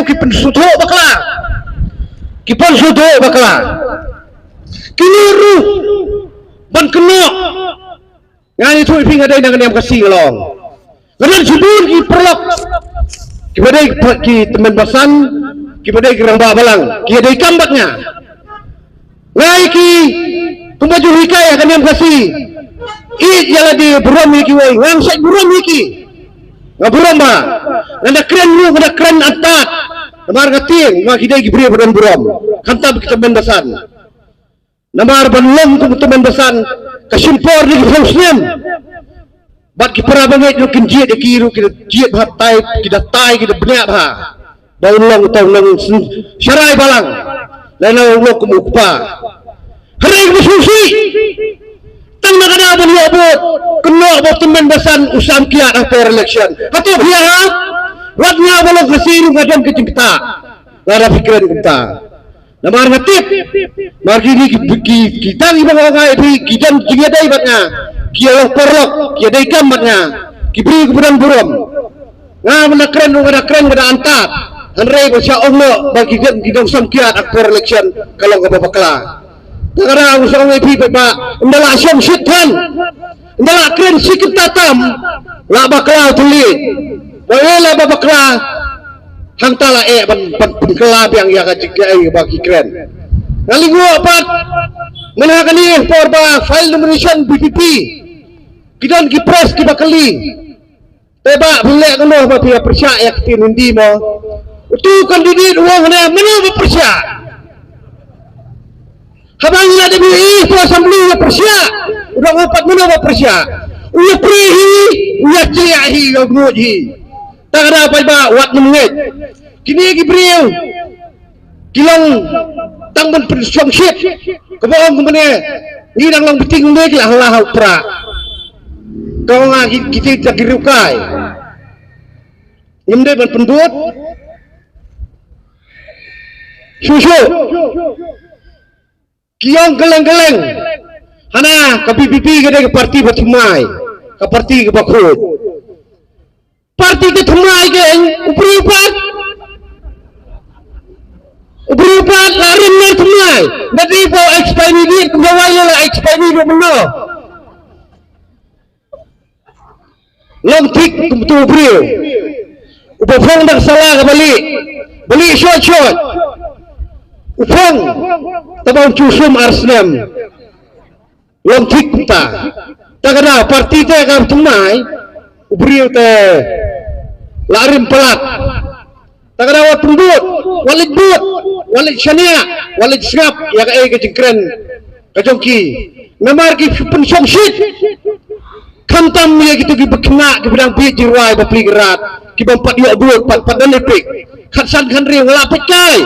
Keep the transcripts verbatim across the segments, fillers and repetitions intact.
ki pynsngewthuh bakla. Ki pynsngewthuh bakla. Kine ruh ban kynnoh. Nga ïathuh ïa phi nga dei na ka niam Khasi nga long. Nga don shibun ki paralok kiba dei ki tymmen basan, kiba dei ki rangbah balang, ki dei kam bad nga. Nga ïa ki kumba ju hikai ha ka niam Khasi. Ïeit ïa lade, burom ïa kiwei, nga ngam shait burom ïa ki. Nga burom bha. Nga da kren ruh, nga da kren antad. Namar nga tieng, nga ki dei ki briew ba don burom. Khamtam ki tymmen basan. Namar ban long kum u tymmen basan ka shim por na ki phew snem. Bad ki para bangeit ruh kin jied ïa ki ruh, ki da jied bha tai, ki da tai, ki da bniah bha. Ba un long uta u nongsynshar balang lane un long kum u kpa. Hynrei kumba sngewsih, tang na ka daw ban ïoh vote, kynnoh ba u tymmen basan u sam kiad ha por election. Hato phi ïa ha? Wat nga ba long Khasi ruh nga don ka jingktah lada phi kren kumta. Namar nga tip, namar kine ki, ki, kita kiba nga ong ïa phi, ki don jingïadei bad nga, ki ïa long paralok, ki ïadei kam bad nga, ki briew kiba don burom. Nga mynta kren, nga da kren, nga da antad. Hynrei ba sha ong noh ba ki don, ki don sam kiad ha por election, ka long kaba bakla. Te ka dei ba sha ong ïa phi ba, ynda la shong shit than, ynda la kren shi kynta tam, la bakla u thylliej. Ba ïa la ba bakla, hangta la eh ban, ban pynkylla biang ïa ka jingkyrkhu ba ki kren. Nga lyngngoh pat mynha kane por ba file nomination VPP, ki don ki press kiba kylli. Te ba phi leh kano ba phi ïa pyrshah ïa ka ktien Hindi mo? Utu u candidate u ong ne, mano ba pyrshah? Haba ngi la dep ïohi ha assembly ïa pyrshah, u dang ong pat mano ba pyrshah. U ïa pyrshah hi, u ïa chliah hi, u ïa ngeit hi. Ta ka daw paidbah wat nym ngeit. Kine ki briew ki long tang ban pynshongshit. Kaba ong kumne, ngi dang long meeting ne ki la hangla ha u prah. Ka ong nga ki, ki, ki, ki riewkai. Ngim dei ban pynbud. Shu shu. Ki ong kylleng kylleng, hana ka VPP ka dei ka parti ba thymmai, ka parti kaba khuid. Parti ka thymmai ka ong u briew pat, u briew pat la rim ne thymmai. Ba dei ba expire date, ba wai la expire date mynno. Long thik kum utu u briew uba phong da ka sala kaba lieh, ba lieh shot shot. U phong tang ba un shu sum ar snem. Long thik kumta. Ta ka daw parti te kam thymmai, u briew te la rim palat. Ta ka daw wat pynbud, wat leit bud, wat leit shaniah, wat leit sngap ïa kaei ka jingkren ka jong ki. Namar ki pynshongshit. Khamtam ïa kito kiba khynnah kiba dang bieit jingrwai bapli ki rat, kiba ym pat ïoh vote, pat, pat don EPIC. Khatsan khathynriew nga la peit kai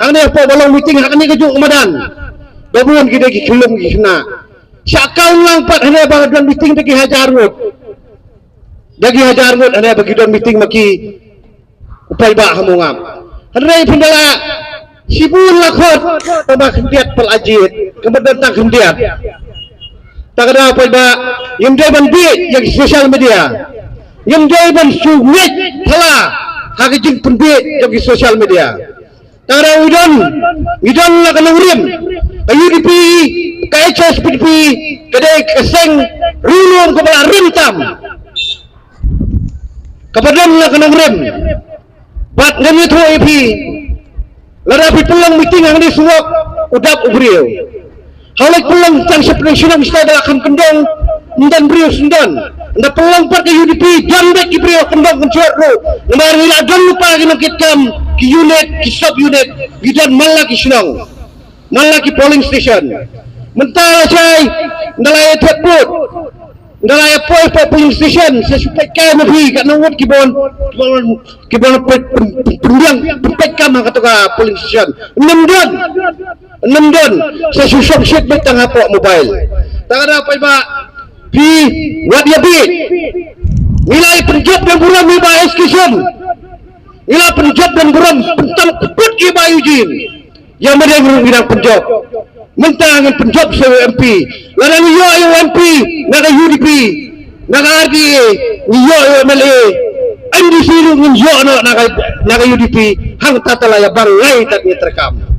hangne hapoh ba long meeting ha kane ka juh ka madan. Ba bun ki dei ki khyllung ki khynnah. Sha Kawnlang pat hangne ba don meeting da ki hajar ngut. Da ki hajar ngut hangne ba ki don meeting ma ki. U paidbah ha Mawngap. Hynrei phin da lah shibun la khot, tang ba khyndiat pat la jied, kaba don tang khyndiat. Ta ka daw paidbah, ngim dei ban bieit ïa ki social media. Ngim dei ban shu ngeit phala ha ka jingpynbieit jong ki social media. Ta ka daw ngi don, ngi don la ka nongrim. Ka UDP, ka HSPDP ka dei ka seng riewlum kaba la rim tam. Kaba don la ka nongrim. Bad ngan ïathuh ïa phi, lada phi pynlong meeting hangne Sawok, u dap u briew. Haba leit pynlong tang sha pdeng shnong shatei ba la kham kyndong, ym don briew shen don. Ynda pynlong pat ka UDP, don beit ki briew kyndong kynshot ruh. Namar ngi la don lypa ki nongkitkam, ki unit, ki sub unit, ngi don man la ki shnong. Man la ki polling station. Mynta lashai, ynda la ïa thied vote, ynda la ïa poi polling station, sa shu peit kai ma phi, katno ngut ki bun, ki bun, ki bun peit, pyn, pyn, pynbiang, pynpeit kam ha kato ka polling station. Ym don, ym don, sa shu shongshit beit tang hapoh mobile. Ta ka daw paidbah, phi wat ïa bieit. Ngi la ïa pynjop don burom ïa i Bah S K Syiem. Ngi la pynjop don burom, pyntam kput ïa i Bah Eugene. Ïa ma dang ruh ngi dang pynjop. Mynta ngin pynjop sa u MP. Lada ngi ïoh ïa u MP na ka UDP, na ka RDA, ngi ïoh ïa u MLA, MDC ruh ngin ïoh noh na ka, na ka UDP. hangta te la ïa bang ngai tat ngi treikam.